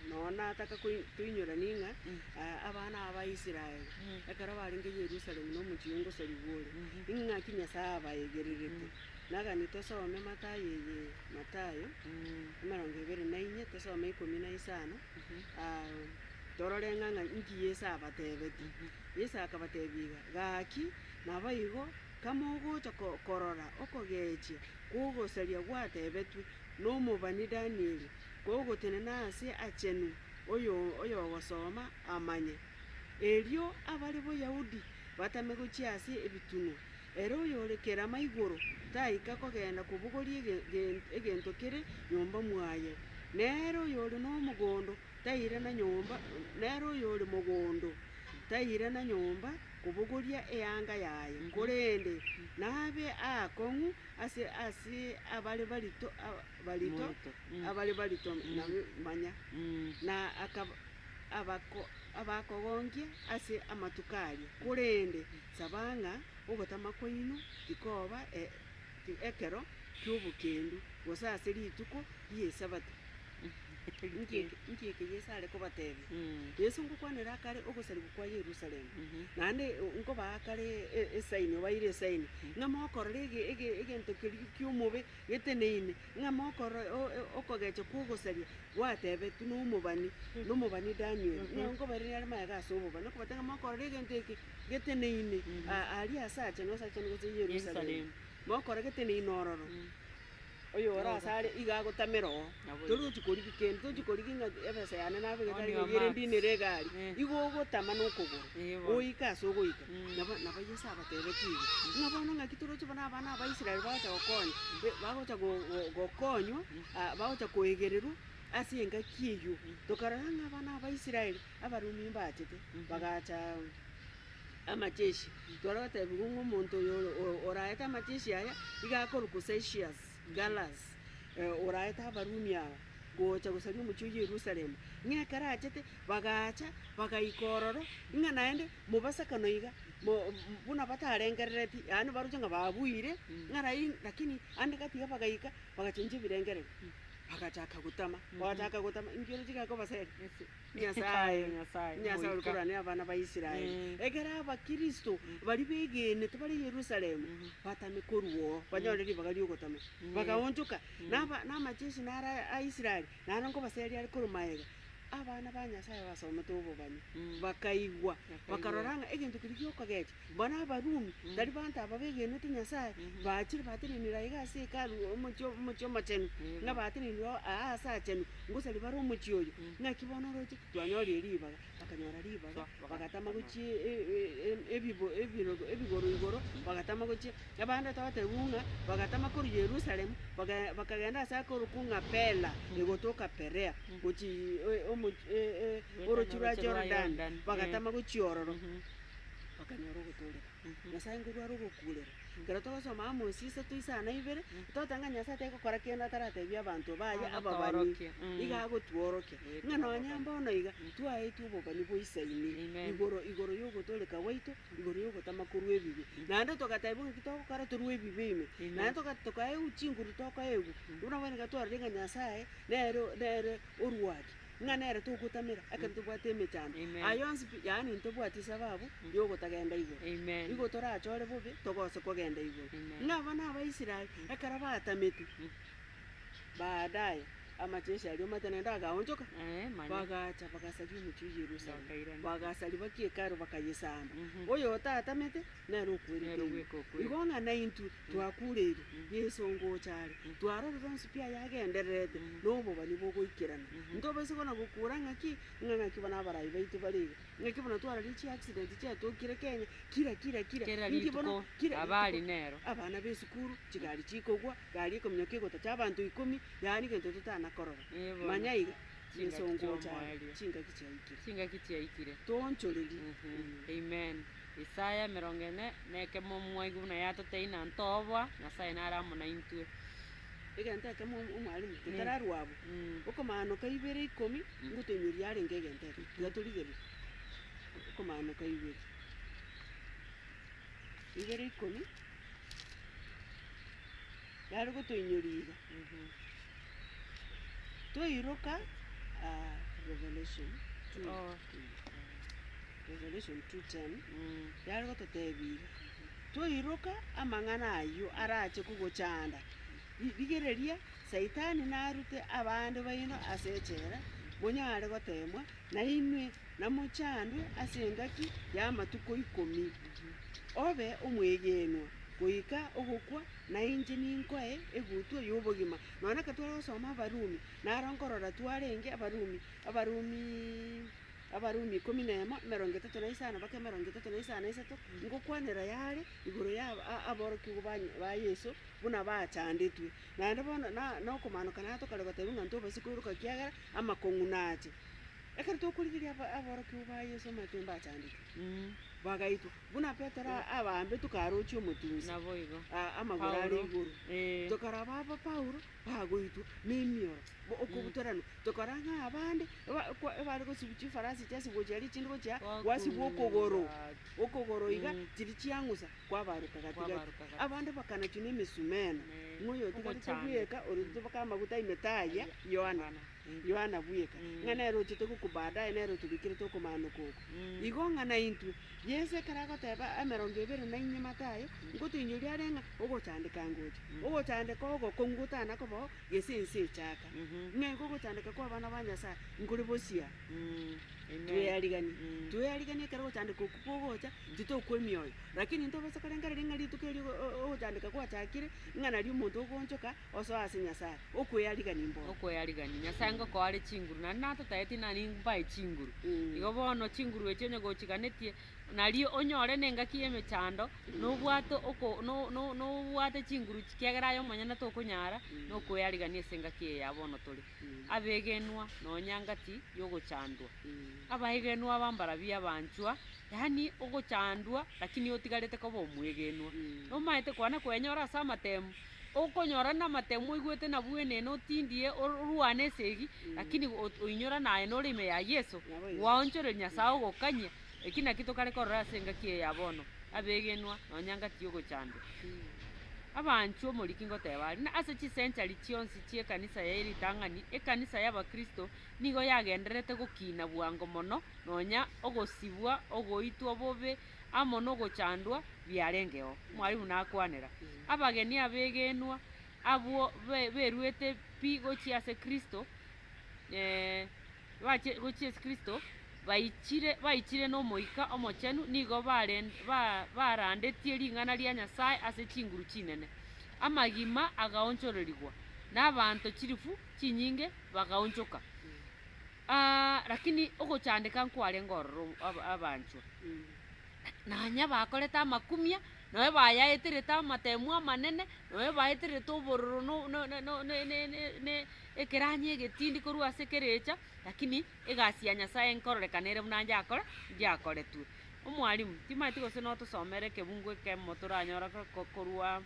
C: nonya nataka koi toinyorani ng'a abana aba ba Israel ekero barenge Yerusalemu na omochie o ngosarigwa ore, ing'aki Nyasaye abaegererete. Nagani tosome Mathayo eye Mathayo, emerongo ebere na inye, tosome ikomi na isano, torore ng'a ng'a inki Yeso abatebetie. Yeso akabatebia iga, Gaki, naboigo kamogocha ko korora okogechia kw'ogosaria gwatebetwe nomobani Danieli, kogotenena aase achenu, oyo oyogosoma amanye. Erio abare Boyahudi batame gochia ase ebitunwa, ere oyore kerama igoro taika kogenda kobogoria egento kere nyomba mwaye, nere oyore nomogondo tairana nyomba, nere oyore mogondo tairana nyomba kobogoria eanga yaye, korende nabe aakong'u ase ase abare barito barito abare barito manya, na akaba abako abakogonkia ase amatuko aria, korende saba ng'a ogotama kwaino tikoba ekero ki'obokendu, gose ase rituko ri'Esabato. Inki eke inki eke Yeso are kobatebia? Yeso ngokwanera akare ogosarigwa kwa Yerusalemu, naende nkobaa kare esaini obaeire esaini, ng'a mokorora ege ege egento keria kia omobe geteneine, ng'a mokorora okogecha kwa ogosaria gwatebetwe na omobani, na omobani Daniel, ng'a nkobairaneria are magega ase obobani, okobatebia ng'a mokorora egento eke geteneine aria ase achenu ase achenu gose Yerusalemu, mokora geteneine ororo, oyore ase are iga agotamera oo, tori gochi korigia kende, tochi korigia ng'a ebesa yane nabegete
B: On
C: aria
B: your
C: eyere
B: marks.
C: ndinere egari, igo ogotama na okogoro,
B: Bono.
C: oike ase ogoika. Nabo nabo Yeso abatebetie igo, ng'a bono ng'aki toroche bono abana aba Israel bagocha gokonya, bagocha go- go- gokonywa, bagocha koegererwa ase engaki eywo. Tokarora ng'a abana aba Israel, abarumi mbachete, bagacha amajeshi, tware gotebiwa ng'a omonto oyo oro oraete amajeshi aya, iga akorokwa Cestius Gallus, oraete abarumi aba, gocha gosaria omochie o Yerusalemu. Ng'a ekero achete, bagacha, bagaika ororo, ng'a naende mobasakano iga, mo buna batarengerereti, yaani baroche ng'a babuire, ng'a raini lakini ande gati iga bagaika, bagachenchia ebirengererio, bagachaka gotama, bagachaka gotama, inki oroche gekobaseri? Nyasaye,
B: Nyasaye,
C: Nyasaye ore
B: Omoika.
C: korwania abana ba Israeli. Ekero abakristo baria begenete bare Yerusalemu, batame korwa oo, banyore ribaga ri'ogotama, bagaonchoka, na aba na amajeshi naro a Israeli, naro nkobaseria are korwa magega, abana ba Nyasaye basomete obobani, bakaigwa, bakarora ng'a egento keria giokogecha, bono abarumi, tari banto aba begenete Nyasaye, bachire batenenire aiga ase hekalu omochie omochie omochenu, ng'a batenenire oo aa ase achenu, ngosaria bare omochie oyo, ng'aki bono oroche, twanyorire ribaga, bakanyora ribaga, bagatama gochia ebibo ebirogo ebigoro igoro, bagatama gochia, abande togotebiwa ng'a bagatama korwa Yerusalemu, baga bakagenda ase akorokwa ng'a Pella, egotoka Perea, gochia omochie oroche rwa Jordan, bagatama gochia ororo. Bakanyora ogotooreka. Nyasae nkorwa are ogokurera. Ekero togosoma Amosi isato isano na ibere, toteba ng'a Nyasae tari kende ataratebia abanto baye ababani,
B: Agotorokia.
C: iga agotworokia. Ng'a nonya mbono iga, twaetwe obobani bwa isaini,
B: Amen.
C: igoro igoro ya ogotooreka gwaito, igoro ya ogotama korwa ebibe. Naende togatebigwa ng'aki togokora torwe ebibe ime,
B: Amen.
C: naende toga tokaegwa chinguru tokoegwa, buna bono iga twarorire ng'a Nyasaye, nere nere orwaki. Ng'a nere togotamera ekero tobwate emechando.
B: Amen.
C: Aye onsi pi, yaani ntobwati esababu ya ogotagenda igoro.
B: Amen.
C: Igo torachore bobe, togose kogenda igoro.
B: Amen.
C: Ng'a abana Abaisraeli, ekero batamete, baadaye, amacheshi aria omanyete naende agaonchoka,
B: Eh, manya.
C: bagacha bagasaria omochie o Yerusalemu,
B: Bakairana.
C: bagasaria baka hekalu bakayesamba. Oyo otatamete, nere okwerete
B: Nere
C: ime.
B: bweka okwete.
C: Igo ng'a naintwe twakureirwe, Yeso ngocha are, twarorire onsi pi ayagendererete, na obobani bogoikerana. Ntobaise kona gokura ng'aki, ng'a ng'aki bono abarai baito bare iga, ng'aki bono twarorire chiaccident chiatokire Kenya, kira kira kira,
B: Kera
C: inki bono
B: rituko,
C: kira
B: habari
C: rituko,
B: nero.
C: abana ba esukuru, chigari chikogwa, gari ekominyoka egotacha abanto ikomi, yaani gento totana korora.
B: Eh, bono.
C: Manya iga, Yeso
B: Chingaki
C: ngocha are,
B: chi'omoerio.
C: chingaki chiaikire.
B: Chingaki chiaikire.
C: Toonchoreria.
B: Amen. Isaya emerongo ene na ekemo omwaigwa buna yatotebia na ntoboa, Nyasaye nare amo naintwe.
C: Egento ekemo omwalimu, totararwa abwo, okomaanoka ibere ikomi, ngotoinyoria arenge egento ekemo, tiga torigererie, okomaanoka ibere, ibere ikomi, yare gotoinyoria iga, toiroka Revelation two.
B: Oh.
C: Revelation 2:10 yare gototebia iga. Toiroka amang'ana ayio arache kogochanda. Rigereria, Saitani narute abande baino ase echela, monyare goteemwa, na inwe namochandwe ase engaki y'amatuko ikomi. Obe omwegenwa goika ogokwa, na inche ninkoe egutwa y'obogima. Nonya ekero tware gosoma Abarumi, naro nkorora twarenge Abarumi, Abarumiiii. Abarumi ikomi na emo, emerongo etato na isano mpaka emerongo etato na isano na isato, ngokwanera yare igoro ya aborokigwa ba ba Yeso buna bachandetwe. Naende bono na nokomanoka naye tokare gotebia ng'a ntobasa koiroka ekiagera amakong'u nache. Ekero tokorigereria aba aborokigwa ba Yeso omanyete mbachandetwe, bagaitwa, buna Petero abambetwe karochie omotunsi,
B: Naboigo.
C: amagoro are
B: Paulo,
C: igoro.
B: eh.
C: Tokaraba aba Paulo, bagoitwa na emioro, bo okobutoranwa, tokora ng'a abande, eba kwa ebare gosibwa chifarasi chiasibwa gochia aria echinde gochia aa, gwasibwa okogoro, okogoro iga, chiria chiang'usa, kwabaruka gati gati.
B: Kwabaruka gati.
C: Abande bakanachwa na emesumeno,
B: Ne,
C: ng'a oyo otigarete
B: ogochanda.
C: bweka, ore tobake amaguta ime taya, Yohana, Yohana bweka, ng'a nere ochete gokwa baadaye nere otobekerete okomanoka oko. Igo ng'a naintwe, Yeso ekero agoteba emerongo ebere na inye Mathayo, ngotoinyoria are ng'a ogochandeka ngocha, ogochandeka ogokong'u gotana kobao gese ense echaka, ng'a igo ogochandeka kwa abana ba Nyasaye nkore bosia. Tweariganie, tweariganie ekero ogochandeka okwo kogocha, titokwa emioyo, lakini ntobasa korengereria ng'a rituko erio ogochandeka gwachakire, ng'a nario omonto ogoonchoka osoe ase Nyasaye, okwearigania mbono.
B: Okwearigania. Nyasaye ngokoa are chinguru, naende natotaeti nani mbae chinguru. Igo bono chinguru echio onye gochiganetie, nario onyore na engaki ya emechando, nobwate oko no- no- nobwate chinguru ekiagera aye omonyene tokonyara, na okwearigania ase engaki eye ya bono tore. Abegenwa nonya ngati yogochandwa. Abaegenwa aba mbarabwo abanchwa, yaani ogochandwa lakini otigarete koba omwegenwa. Nomaete kwana kwenyora ase amatemu, okonyora namatemu oigwete nabwenene otindie orwane esegi, lakini oinyora naye nore ime ya Yeso, gwaonchoreria Nyasaye ogokanyia, eki naki tokare korora ase engaki eye ya bono, abegenwa nonya ngati yogochandwa. Abanchwa omoriki ngoteba aria, na ase chisenchari chionsi chi'ekanisa ye ritang'ani, ekanisa y'Abakristo nigo yagendererete gokina bwango mono nonya ogosibwa, ogoitwa bobe, amo nogochandwa biarengeo. Mwarimu nakwanera abageni abegenwa abwo beruete pi gochia ase Kristo, bache gochia ase Kristo, baichire baichire n'Omoika Omochenu, nigo baren ba barandetie ring'ana ria Nyasae ase chinguru chinene. Amagima agaonchorerigwa, na abanto chilifu chinyinge bagaonchoka. Lakini ogochandeka nkwarenge ororo abanchwa, nonya bakorete amakumia, nonya bayaeterete amatemu amanene, nonya baeterete obororo ne ekeranya egetindi korwa ase kerecha, lakini egasi ya Nyasaye nkororekana ere buna njakore njakoretwe. Omwalimu, timanyeti gose notosomere ekebungo ekemo toranyore korwa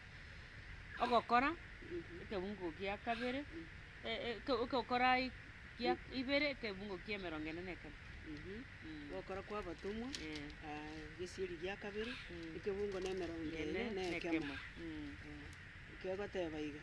B: ogokora, ekebungo gia kabere, ogokora kia ibere ekebungo kia emerongo ene na ekemo.
C: Ogokora kwa abatomwa, gesieri gia kabere, ekebungo na emerongo ene na ekemo. Kegoteba iga,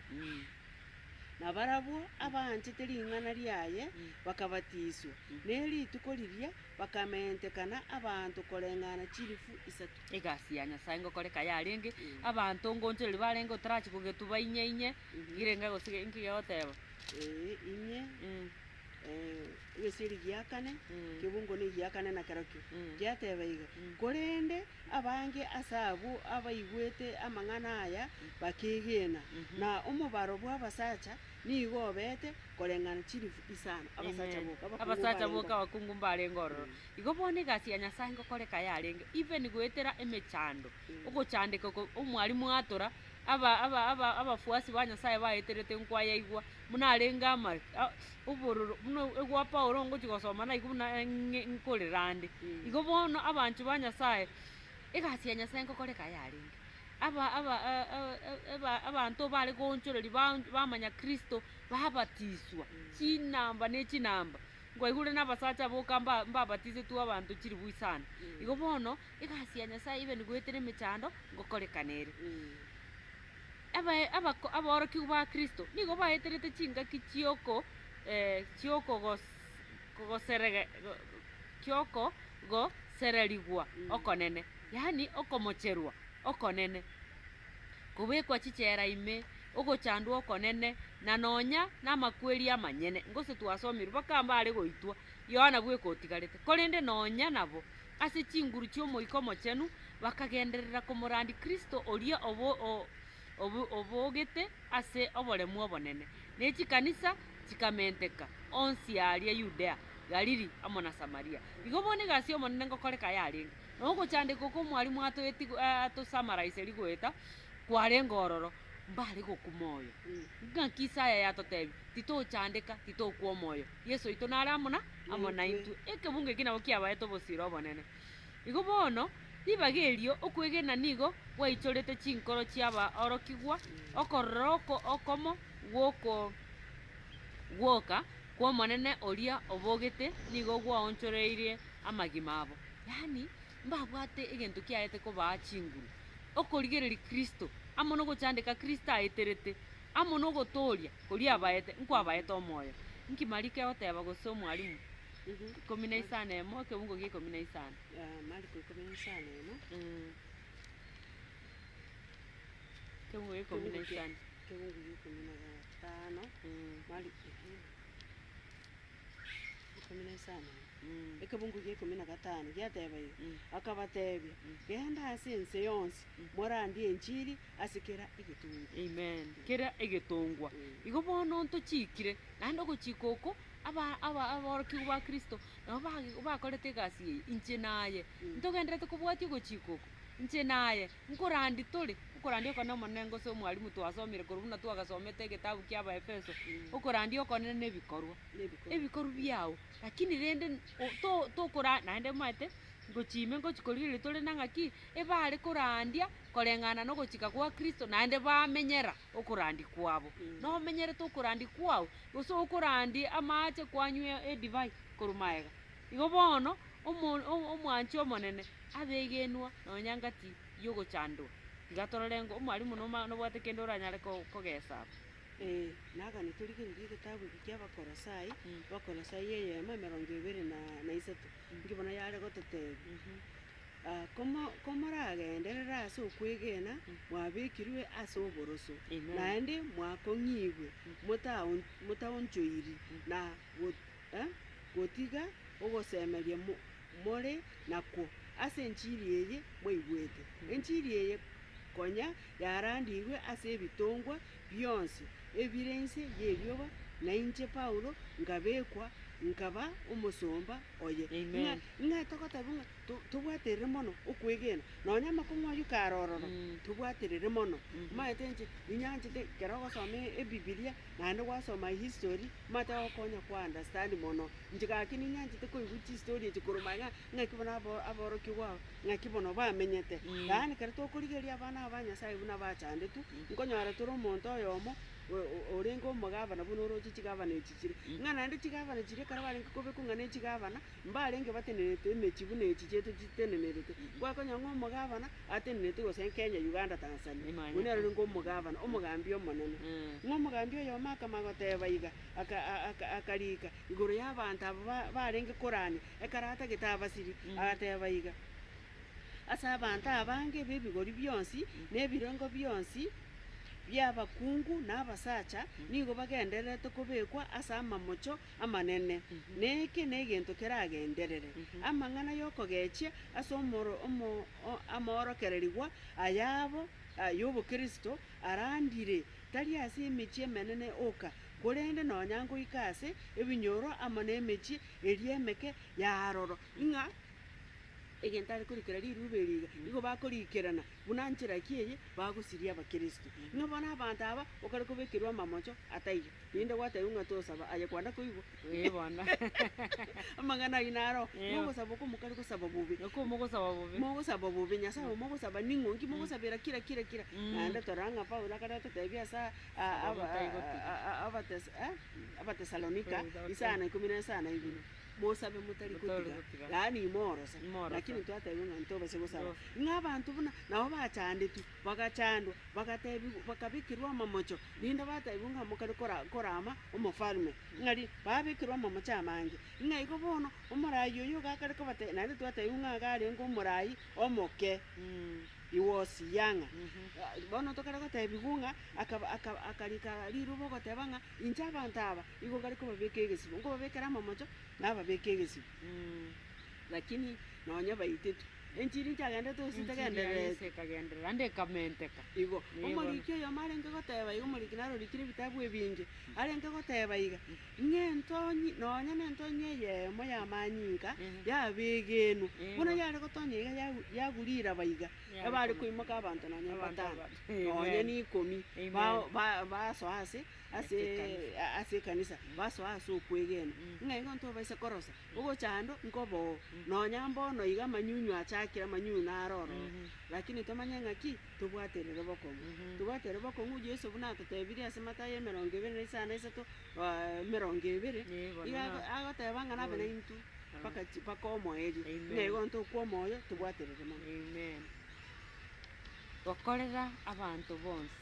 C: Na barabwo abanchete ring'ana riaye bakabatiswa, ne rituko riria bakamentekana abanto koreng'ana chilifu isato.
B: Egasi ya Nyasae ngokoreka yarenge, abanto ngonchoreria barenge otarachia kogetuba inye inye, kirenge gose nki gegoteba.
C: Ee, inye, egesieri gia kane, kebungo na egia kane nakerokio, giateba iga, Korende abange ase abwo abaigwete amang'ana aya bakegena, na omobaro bw'abasacha nigo obete koreng'ana chilifu isano, abasacha
B: Amen.
C: boka, abakungu
B: Abasacha
C: mbarenge
B: boka
C: ororo.
B: abakungu mbarenge ororo. Igo bono egasi ya Nyasae ngokoreka yarenge, even goetera emechando, ogochandeka oko omwalimu atora, aba aba aba abafuasi ba Nyasaye baeterete nkwayaigwa, buna arenge ama obororo buna egwa Paulo ngochia gosoma naigwe buna ng'e nkorera ande. Igo bono abanchwa ba Nyasaye, egasi ya Nyasaye ngokoreka yarenge, aba aba eba abanto bare goonchoreria ba bamanya Kristo, babatiswa, chinamba na echinamba, nkwaigure na abasacha boka mba mbabatisetwe abanto chilifu isano. Igo bono, egasi ya Nyasaye even goetera emechando, ngokorekana ere. Abae abako aborokigwa ba Kristo nigo baeterete chingaki chioko chiokogos kogoserege go gioko gosererigwa okonene, yaani okomocherwa. okonene, kobekwa chichera ime, ogochandwa okonene, na nonya namakweri amanyene. Ngose twasomirwe mpaka mbare goitwa, Yohana bweka otigarete. Korende nonya nabo, ase chinguru chi'Omoika Omochenu, bakagenderera komorandia Kristo oria obo obo obogete ase oboremu obonene, ne chikanisa chikamenteka onsi aaria Yudea, Galili, amo na Samaria. Igo bono egasi y'Omonene ngokoreka yarenge, na ogochandeka oko omwalimu atoeti atosamaraiseri goeta kwarenge ororo, mbare gokwa moyo. Ng'aki Isaya yatotebia, Titochandeka, titokwa omoyo, Yeso oito nare amo na amo naintwe. Ekebungo eki nabo kiabaete obosira obonene. Igo bono, ribaga erio okwegena nigo gwaichorete chinkoro chi'abaorokigwa, okorora oko okomo gw'oko gwoka kw'Omonene oria obogete nigo gwaonchoreirie amagima abo. Yaani, mbabwate egento kiaete kobaa chinguru, okorigereria Kristo, amo nogochandeka Kristo aeterete, amo nogotooria koria abaete, nkwabaete omoyo. Nki Mariko egoteba gose omwalimu? Ikomi na isano emo, ekebungo gia ikomi na isano.
C: Mariko ikomi na isano emo.
B: Ekebungo gia ikomi na isano.
C: Ekebungo gia ikomi na gatano, Mariko ikomi na isano emo. Ekebungo gia ikomi na gatano giateba iga, akabatebia, Genda ase ense yonsi, morandie enchiri ase kera egetongwa.
B: Amen, kera egetongwa. Igo bono ntochikire, naende ogochika oko, aba aba aborokigwa ba Kristo, nabo bage bakorete egasi eye, inche naye, ntogenderete kobwatia ogochika oko, inche naye, nkorandia tore, okorandia oko na omonene gose omwalimu twasomire korwa buna twagasomete egetabu kia abaefeso, okorandia okonene na ebikorwa, ebikorwa biago, lakini rende o to tokora naende omanyete, ngochia ime ngochia korigereria tore na ng'aki, ebare korandia koreng'ana nogochika gwa Kristo naende bamenyera okorandia kwabo. Nomenyerete okorandia kwao, gose okorandia amache kwanywa edivai korwa magega. Igo bono, omo omwanchi omonene abegenwa nonya ngati yogochandwa. Tiga torore ngo omwalimu noma nobwate kende oranyare ko kogesa abwo.
C: Ee, nagani torigererie egetabu eke kia Abakolosai, Abakolosai eyemo emerongo ebere na na isato, inki bono yare gototebia. Komo komoragenderere ase okwegena, mwabekirwe ase oboroso, naende mwakong'igwe, motaon motaonchoiri na go gotiga ogosemeria mo more nakwo ase enchiri eye mwaigwete. Enchiri eye konya yarandigwe ase ebitongwa bionsi ebire inse y'erioba, na inche Paulo nkabekwa nkaba omosomba oye. Ng'a ng'a togoteba ng'a to- tobwaterere mono okwegena, nonya amakong'u aywo kare ororo, tobwaterere mono. Omanyete inche, ninyanchete ekero ogosoma ebibiria, naende gwasoma history, omanyete ogokonya kwa understand mono. Inche gaki ninyanchete koigwa chistory echi korwa magega ng'aki bono abo aborokigwa aba, ng'aki bono bamenyete. Yaani ekero tokorigereria abana aba ba Nyasaye buna bachandetwe, nkonyora tore omonto oyomo orenge omogavana buna oroche chigavana echi chire, ng'a naende chigavana chiria ekero barenge kobekwa ng'a ne chigavana, mbarenge batenenerete emechie buna echi chiaito chitenenerete. Gwakonyora ng'a omogavana, atenenerete gose Kenya, Uganda, Tanzania, oyio nere orenge omogavana, omogambi omonene. Ng'a omogambi oyomo akamanya goteba iga, aka aka akarika igoro ya abanto aba ba barenge korania, ekero atagete abasiri, agateba iga, ase abanto abange b'ebigori bionsi, na ebirengo bionsi, bi'abakungu na abasacha nigo bagendererete kobekwa ase amamocho amanene, na eke negento keragenderere. Amang'ana y'okogechia ase omoro omo amoorokererigwa ayabo y'obokristo arandire, tari ase emechie emenene oka, korende nonya ngoika ase ebinyoro amo nemechie eria emeke y'aroro, ng'a egento are korikera rirube eri iga, nigo bakorikerana buna nchera ki eye bagosiria abakristo. Ng'a bono abanto aba, okare kobekerwa amamocho ataiyo, rinde gwatebiwa ng'a tosaba, aye kwanda koigwa?
B: Ee bono.
C: Amang'ana ayio naro, mogosaba oko mokare gosaba bobe.
B: Oko mogosaba bobe.
C: Mogosaba bobe, Nyasaye oyo mogosaba ning'o? Nki mogosabera kira kira kira? Naende torora ng'a Paulo akare ototebia ase abates Abatesalonika, isano ikomi na isano na ibere. Mosabe motari gotiga, yaani imorosa, lakini twatebiwa ng'a ntobase gosaba. Ng'a abanto buna nabo bachandetwe, bagachandwa, bagatebiwa bakabekerwa amamocho, rinde batebiwa ng'a mokare kora korama omofalme, ng'a ri babekerwe amamocho amange. Ng'a igo bono, omorai oyo iga akare kobatebia, naende twatebiwa ng'a iga arenge omorai omoke. He was younger. Bono tokare gotebiwa ng'a akaba aka akarika riruba ogoteba ng'a inche abanto aba igo ngare kobabeka egesibo, nkobabekera amamocho nababeke egesibo. Lakini nonye baitetwe, enchiri nchagenderete gose
B: Enchiri ya
C: tegenderereti.
B: Yeso ekagenderera naende ekamenteka.
C: Igo,
B: Ee bono.
C: omoriki oyomo arenge goteba iga omoriki naro orikire ebitabu ebinge, arenge goteba iga, ng'a entonyi nonya na entonyi eyemo ya amanyinga, yabegenwa, buna yare gotonya iga yagu yaguriraba iga, ebare koimoka abanto nonya mbatano, nonya na ikomi, ba ba basoa ase ase ase ekanisa, basoa ase okwegena, ng'a igo ntobaisa korosa, ogochando nkoboo, nonya mbono iga amanyunyu achakire amanyunyu naro ororo, lakini tomanye ng'aki. Tobwaterere bokong'u. Tobwaterere bokong'u Yeso buna atotebirie ase Mathayo emerongo ebere na isano na isato, emerongo ebere, iga ago agoteba ng'a nabe naintwe mpaka chi mpaka omoerio. Ng'a igo ntokwa omoyo tobwaterere mono.
B: Amen. Gokorera abanto bonsi,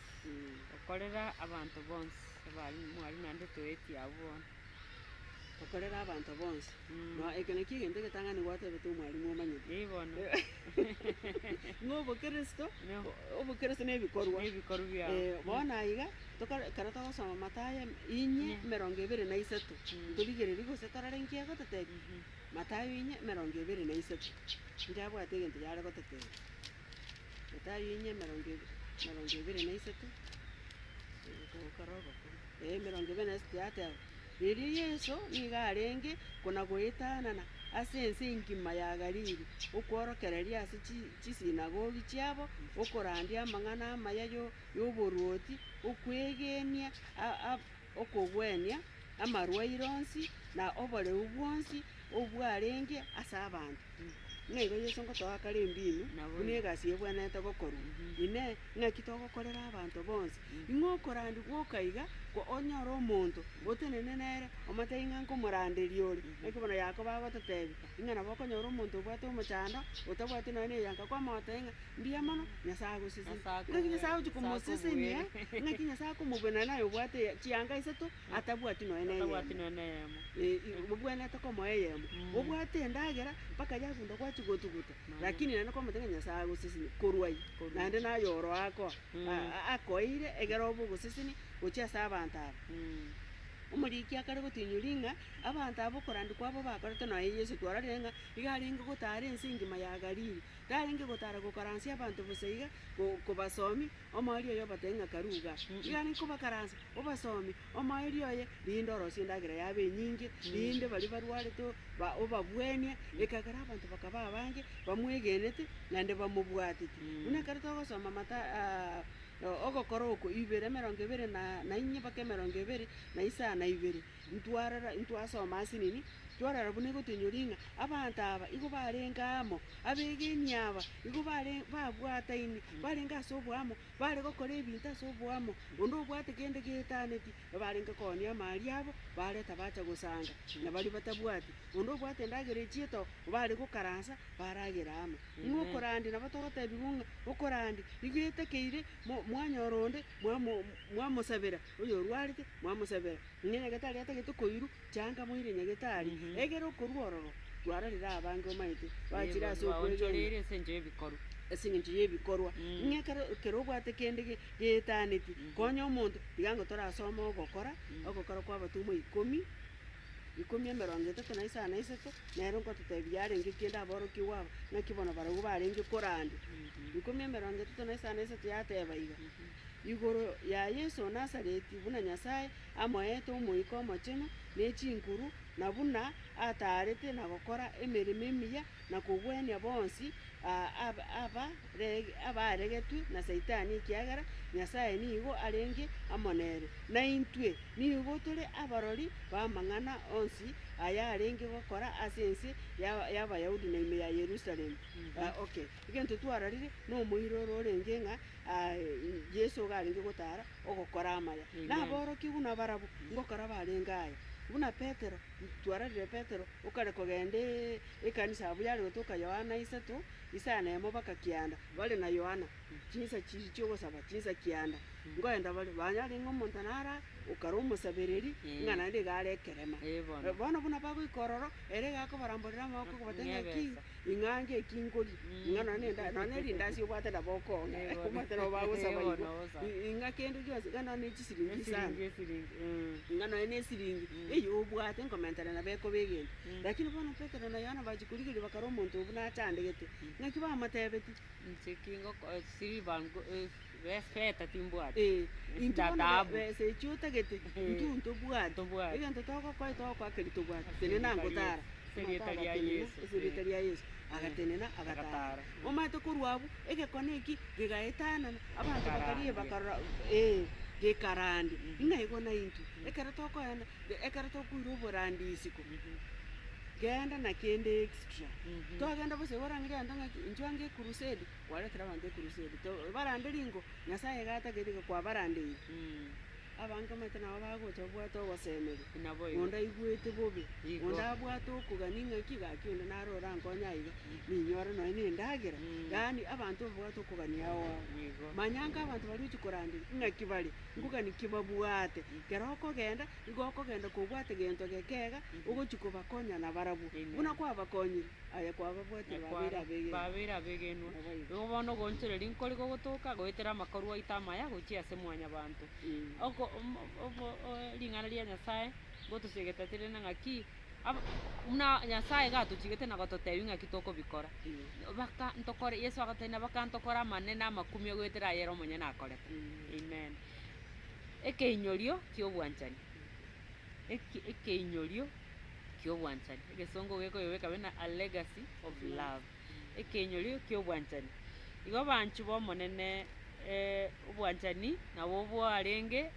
B: gokorera abanto bonsi, abarimu mwarimu naende toetie abwo bono.
C: Gokorera abanto bonsi. Na eke nakio egento egetang'ani gwatebete omwalimu omanyete.
B: Ee bono.
C: Ng'a obokeresto, obokeresto na ebikorwa.
B: Na ebikorwa biao.
C: Bono aiga, tokore ekero togosoma Mathayo inye emerongo ebere na isato, torigereria gose torore nki egototebia. Mathayo inye emerongo ebere na isato, nchiabwate egento yare gototebia. Mathayo inye emerongo ebe emerongo ebere na isato, emerongo ebere na isato yateba. Erio Yeso nigo arenge kona-goetanana ase ense engima ya Galili, okworokereria ase chisinagogi chiabo, okorandia amang'ana amaya y'oboruoti, okwegenia okogwenia amarwaire onsi, na oboreu bwonsi obwarenge ase abanto. Ng'a igo Yeso ngotoa kare embinu, buna egasi ebwenerete gokorwa. Inee! Ng'aki togokorera abanto bonsi? Ing'o okorandia gwoka iga, ko onyore omonto otenene nere, omotebie ng'a nkomoranderia ore. Naki bono Yakobo agototebia, ng'a nabo okonyora omonto obwate omochando, otabwati nonya na eyanka kwamotebia ng'a mbuya mono, Nyasae agosesenie. Ng'aki Nyasae agochia komosesenia, ng'aki Nyasae akomobua naende aye obwate chianga isato, atabwati nonya na eyemo. Obwenerete komoa eyemo, obwate endagera mpaka yagunda gwachia gotuguta, lakini naende kwamotebia ng'a Nyasae agosesenie korwa aywo, naende naye oro akoa, akoeire egere obe ogosesenia gochia ase abanto aba. Omoriki akare gotinyori ng'a abanto aba okorandia kwabo bakorete nonya Yeso twarorire ng'a iga arenge gotara ense engima ya Galili, tarenge gotara gokaransia abanto bosa iga, kobasomia. Omoerio oye obatebie ng'a karue igaa. Iga arenge kobakaransa, obasomie, omoerio oye, rinde orosie endagera yabe enyinge, rinde baria barwarete ba obabwenie, ekagera abanto bakaba abange, bamwegenete, naende bamobwateti. Buna ekero togosoma Matha ogokora oko ibere emerongo ebere na na inye mpaka emerongo ebere na isano na ibere, ntwarora ntwasoma ase nini, twarora buna egotoinyoria ng'a abanto aba igo barenge amo. Abegeni aba igo bare babwataine, barenge ase oboamo, bare gokora ebinto ase oboamo, onde obwate kende geetaneti, ebarenge koonia amari abo, bareta bacha gosanga na baria batabwati. Onde obwate endagera echiete oo, bare gokaransa, baragera amo. Ng'a okorandia nabo togotebiwa ng'a okorandia nigo etakeire mo mwanyora onde mwamo mwamosabera, oyorwarete mwamosabera, ng'a nyagetari atagete koirwa. Changa moire nyagetari, egere okorua ororo, twarorire abange omanyete, bachire ase okwegena.
B: Baonchoreire ase enchera y'ebikorwa.
C: Ase eng'encho y'ebikorwa. Ng'a ekero ekero obwate kende ge geetaneti, konya omonto, tiga ngo torasome ogokora, ogokora kwa abatomwa ikomi, ikomi emerongo etato na isano na isato, nere ngototebia yarenge kende aborokigwa aba, ng'aki bono barabwo barenge korandia. Ikomi emerongo etato na isano na isato yateba iga, igoro ya Yeso o Nazareti buna Nyasaye amoete Omoika Omochenu ne chinguru, na buna ataarete na gokora emeremo emiya na kogwenia bonsi abaregetwe na Saitani, ekiagera Nyasae nigo arenge amo nere. Na intwe nigo tore abarori b'amang'ana onsi ayarenge gokora ase ense y'Abayahudi na ime ya Yerusalemu. Okay, egento twarorire nomoira oro orenge ng'a Yeso iga arenge gotara ogokora amaya.
B: Amen.
C: Naborokigwe nabarabwo ngokora barenge aya. Buna Petero, twarorire Petero okare kogenda ekanisa abwo yare gotoka Yohana isato, isano emo baka kianda, bare na Yohana, chinsa chiria chiogosaba chinsa kianda, nkoenda bare, banyarenge omonto nara. okare omosabereri,
B: Eh.
C: ng'a naende iga are ekerema.
B: Eh, bono.
C: Bono buna bagoika ororo, ere iga akobaramborera amaboko kobatebia
B: Ng'a
C: ng'aki,
B: ebesa.
C: ing'a ange eki nkoria, ing'a nonye na enda nonye na erindasi obwate nabo okong'a,
B: Eh, bono.
C: omanyete nabo bagosaba
B: Eh,
C: igo,
B: bono bosa.
C: ing'a kende gionsi, ng'a nonye na echisiringi isano.
B: Esiringi, esiringi,
C: Ng'a nonye na esiringi, eywo obwate nkomentana nabo ekoba egento. Lakini bono Petero na Yohana bachia korigereria bakara omonto oyio buna achandegete, ng'aki bamotebetie?
B: Inche ki ngoko silver nko feta timbwati.
C: Eh, intwe
B: Na
C: bono
B: thahabu.
C: besa echio otagete, intwe ntobwati.
B: Ntobwati.
C: Egento togokoa togokoa keria tobwate,
B: Ase
C: tenena
B: erieta ria
C: ngotara.
B: Ase erieta ria
C: Agatenena,
B: Yeso.
C: ase erieta ria Yeso. Agatenena, agatara.
B: Agatara.
C: Omanyete korwa abwo, egekone eki, gegaetanana, abanto bakaria
B: Gekarandia.
C: bakarora eh, gekarandia. Ng'a igo naintwe, ekero tokoenda, ekero tokoira oborandi isiko, genda na kende extra. Twagenda bosa igo orang'ire abanto ng'aki, inchuo ange ecrusade, kwaretire abanto ecrusade, to barande ringo, Nyasaye iga atagete iga kwabarandeire. Abange omanyete nabo bagocha babwate ogosemeria,
B: Naboigo.
C: onde aigwete bobe,
B: Igo.
C: onde abwate okogania ng'aki gaki onde naro orankonye aiga, ninyore nonye na endagera, yaani abanto babwate okogania ao ao.
B: Igo.
C: Manya nka abanto baria ochia koranderia, ng'aki bare, nkogania ki babwate, kero okogenda, igo okogenda kobwate gento geke iga, ogochia kobakonya nabarabwo,
B: Amen.
C: buna kwabakonyire, aye kwababwatire babeire abegenwa.
B: Babeire abegenwa.
C: Naboigo.
B: Igo bono ogoonchoreria nkore gogotoka goetera amakorwa aito amaya gochia ase mwanyabanto. Oko omo obo ring'ana ria Nyasaye, ngotosegeta tire na ng'aki, aba buna Nyasaye iga atochigete na gototebia ng'aki tokobikora. Baka ntokore Yeso agatotebia baka ntokore amanene amakumia goetera ayere omonyene akorete. Amen. Ekeinyorio kia obwanchani, eke ekeinyorio kia obwanchani, egesongo gekoyobeka buna a legacy of love, ekeinyorio kia obwanchani. Igo abanchwa ba omonene obwanchani nabwo bwarenge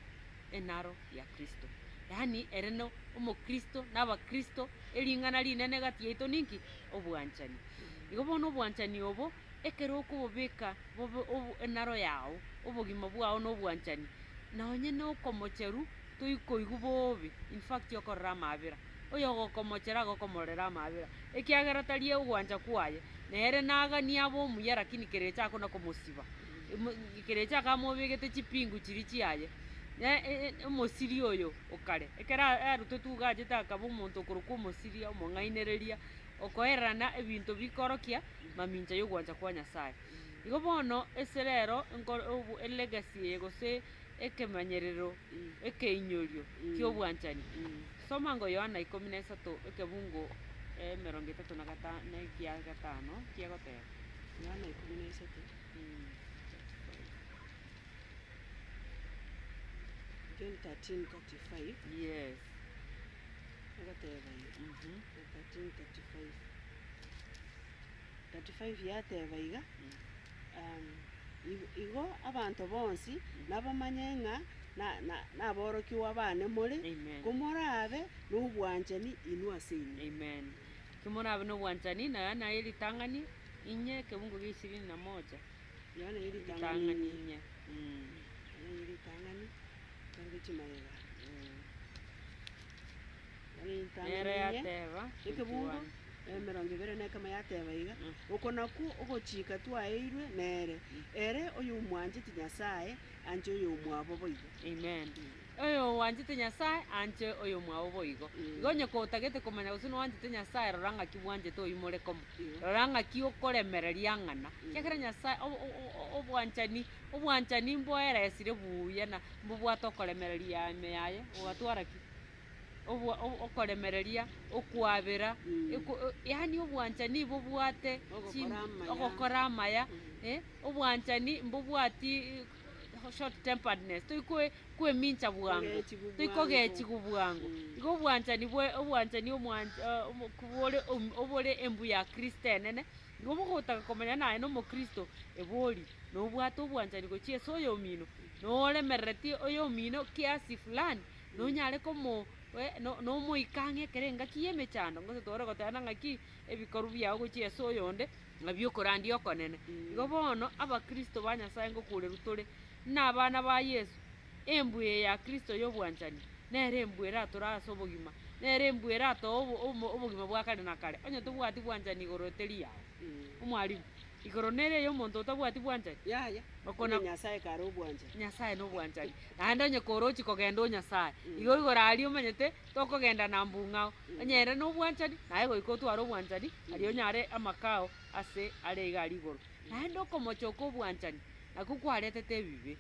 B: enaro ya Kristo, yaani ere no omokristo na abakristo ering'ana rinene gati yaito ninki? Obwanchani. Igo bono obwanchani obo, ekero okobobeka bobe obo enaro yago, obogima bwao na obwanchani, nonye na okomocheru toikoigwa bobe, in fact okorora amaabera, oyogokomochera agokomorera amaabera, ekiagera tari ogwancha kwaye, nere naganie abe omuya lakini kerecha akona komosiba, emo kerecha akamobegete chipingu chiria chiaye, ne omosiri oyo okare, ekero arutetwe iga achete akaba omonto okorokwa omosiria omong'ainereria, okoererana ebinto bikorokia mamincha ya ogwancha kwa Nyasaye. Igo bono ase rero nko obo elegacy eye gose ekemanyerero ekeinyorio ki'obwanchani. Soma ngo Yohana ikomi na isato ekebungo emerongo etato na gata na ekia gatano kiagoteba.
C: Yohana ikomi na isato. John 13:35.
B: Yes.
C: Egoteba iga, 13:35. 35 yateba iga, igo abanto bonsi nabamanye ng'a na- na- naborokigwa bane more,
B: Amen.
C: komorabe nobwanchani inwe ase inwe.
B: Amen. Kimorabe nobwanchani, na Yohana ritang'ani inye ekebungo gia ishirini na moja.
C: Yohana ritang'ani
B: Ritang'ani
C: inye.
B: inye.
C: Yohana ritang'ani, tore chimayega. Yohana ritang'ani
B: Nere
C: inye.
B: yateba,
C: Ekebungo
B: 21.
C: emerongo ebere na ekemo yateba iga, Oko nakwo ogochika twaeirwe nere, ere oyomwanchete Nyasae anche oyomwabo boigo.
B: Amen. Oyowanchete Nyasae anche oyomwabo boigo. Igo onye kotagete komanya gose nowanchete Nyasae rora ng'aki bwanchete oyio more komo. Rora ng'aki okoremereria ang'ana. Ekiagera Nyasae obwanchani obwanchani mboeresire buya na mbobwate okoremereria ime yaye, ogatwara ki? Obwa okoremereria, okwabera, yaani obwanchani bobwate
C: Ogokora amaya.
B: ogokora amaya, obwanchani mbobwati short temperedness, toikoe kwemincha bwango,
C: Kogechigwa bwango.
B: toikogechigwa bwango. Igo obwanchani bwe obwanchani omwancha bore obore embu ya Kristo enene, igo bogotaka komanya naye na omokristo, ebori, nobwate obwanchani gochia ase oyomino, noremerereti oyomino kiasi fulani, nonyare komo nomoika ang'e ekero engaki ya emechando, gose tore goteba ng'aki, ebikoru biago gochia ase oyonde, nabio okorandia okonene. Igo bono, abakristo ba Nyasaye ngokurerwa tore, buna abana ba Yeso, embu eye ya Kristo ya obwanchani, nere embu eratore ase obogima, nere embu eratoe obo omo obogima bwa kare na kare, onye tobwati bwanchani igoro teri yago, omwalimu. Igoro nere eye omonto otabwati bwanchani?
C: Yaya,
B: Okona
C: onye Nyasaye kare obwanchani.
B: Nyasaye na obwanchani. Naende onye korochi kogenda o Nyasaye, igo igoro aria omanyete tokogenda na mbung'ao. Onye ere na obwanchani, naye goika otware obwanchani, aria onyare amakao ase are iga aria igoro. Naende okomocha okwa obwanchani, nakwo kwaretete ebibe.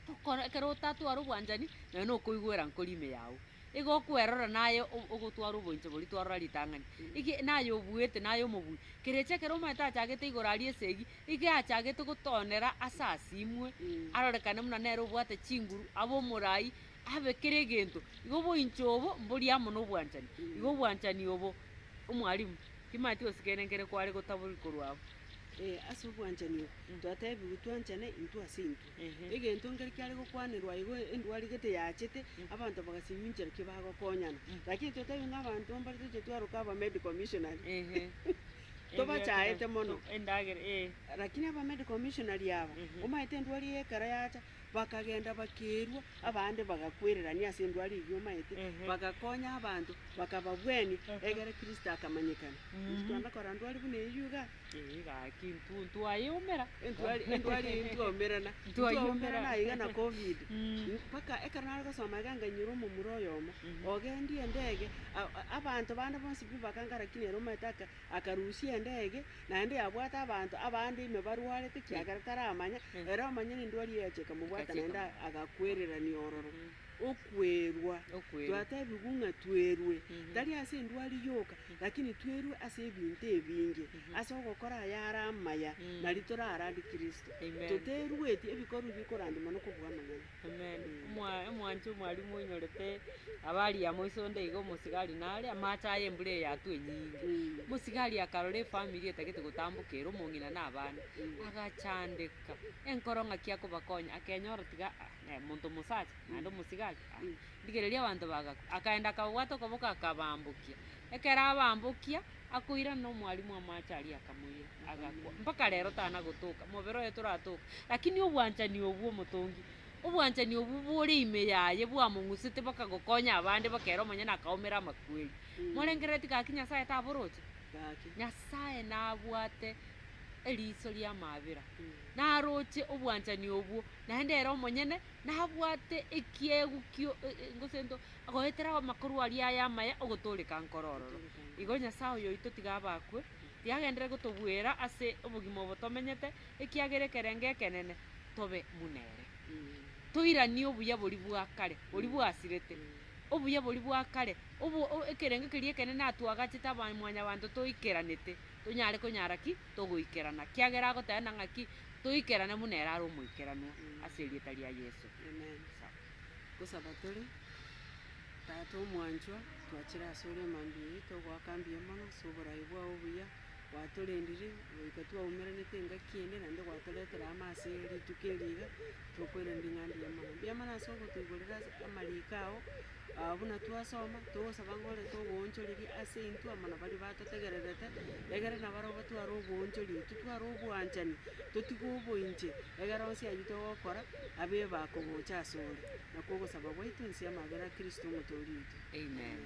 B: Tokora ekero otatware obwanchani, nonya na okoigwera nkori ime yago. Igo okwerora naye ogotwara oboinche boria twarora ritang'ani. Eki naye obuete naye omobui, kerecha ekero omanyete achagete igoro aria esegi, iga achagete gotonera ase asimwe, arorekane buna nere obwate chinguru, abe omorai, abe kera egento. Igo oboinche obo mbori amo na obwanchani. Igo obwanchani obo, omwalimu, timanyeti gose kende nkere kware gotabori korwa abwo.
C: Ase obwanchani obo, twatebiwe twanchane intwe ase intwe. Egento nkere kiare gokwanerwa igo endwari gete yachete, abanto bagasinywa inchera ki bagokonyana. Lakini totebi ng'a abanto mbare toche twaroka aba medical missionary, tobachaete mono.
B: Endagera eh.
C: Lakini aba medical missionary aba, omanyete endwari eye ekero yacha, bakagenda bakerwa, abande bagakwererania ase endwari eyio omanyete, bagakonya abanto, bakababwenia, egere Kristo akamanyekana. Intwe twanda korora ndwari buna eyio igaa.
B: Ee gaki intwe ntwayeumera.
C: Entwari endwari eyio ntwaumerana,
B: Ntwayeumera.
C: ntwaumerana aiga na covid, mpaka ekero nare gosoma iga nkanyora omomura oyomo, ogendia endege, a- abanto bande bonsi pi bakanga lakini ere omanyete aka akarusia endege, naende yabwate abanto abande ime barwarete kiagera taramanya, ere omonyene endwari eye yacha ekamobwata naende agakwererania ororo. Okwerwa,
B: Okwerwa.
C: twatebiwu ng'a twerwe, tari ase endwari yoka, lakini twerwe ase ebinto ebinge, ase ogokora ayare amaya, nari torarande Kristo.
B: Amen.
C: Toterweti ebikorwa bikorandi mono kobua amang'ana.
B: Amen. Omwa omwanche omwalimu oinyorete habari ya moiso onde iga omosigari nare, amache aye embura eye yatwa enyinge. Omosigari akarora efamiri etagete gotamboka ere omong'ina na abana, agachandeka, enkoro ng'aki akobakonya, akenyora tiga ah monto mosacha. Naende omosigari, ah, ndigereria abanto bagakwa. Akaenda akababwata okoboko akabambokia. Ekero abambokia, akoirana omwalimu amache aria akamoira, agakwa. Mpaka rero tana gotoka, mobere oye toratoka. Lakini obwanchani obwo omotongi, obwanchani obwo bore ime yaye bwamong'usete mpaka gokonya abande mpaka ere omonyene akaumera amakweri. Morengerereti gaki Nyasaye taboroche?
C: Gaki.
B: Nyasaye nabwate eriso ri'amabera, naroche obwanchani obwo, naende ere omonyene. Nabwate ekiegwa kio gose nto goetera amakorwa aria aya amaya ogotooreka nkoro ororo. Igo Nyasae oyo oito tiga abakwe, tiagenderere gotobuera ase obogima obo tomenyete, ekiagera ekerengo ekenene tobe buna ere. Toiranie obuya boria bwa kare, boria bwasirete, obuya boria bwa kare, obo ekerengo keria ekenene atwagachete aba mwanyabanto toikeranete, tonyare konyara ki? Togoikerana, kiagera agoteba ng'aki? Toikerane buna ere are omoikeranwa, ase erieta ria Yeso.
C: Amen. Gosaba tore, Tata omwanchwa, twachire asore emambia eye, togoaka mbuya mono ase oborai bwao obuya, gwatorendire goika twaumeranete engaki ende naende gwatoretera amo ase rituko eri iga, tokoiraneria ng'a mbuya mono. Mbuya mono ase ogotoigorera ase amariko ao, buna twasoma, togosaba ng'a orete oboonchoreria ase intwe amo na baria batotegererete, egere nabarabwo batware oboonchoreria, totware obwanchani, totige oboinche, egere onsi aywo togokora, abe bakogocha asore. Nakwo ogosaba gwaito inse y'amabera a Kristo omotoori oito.
B: Amen.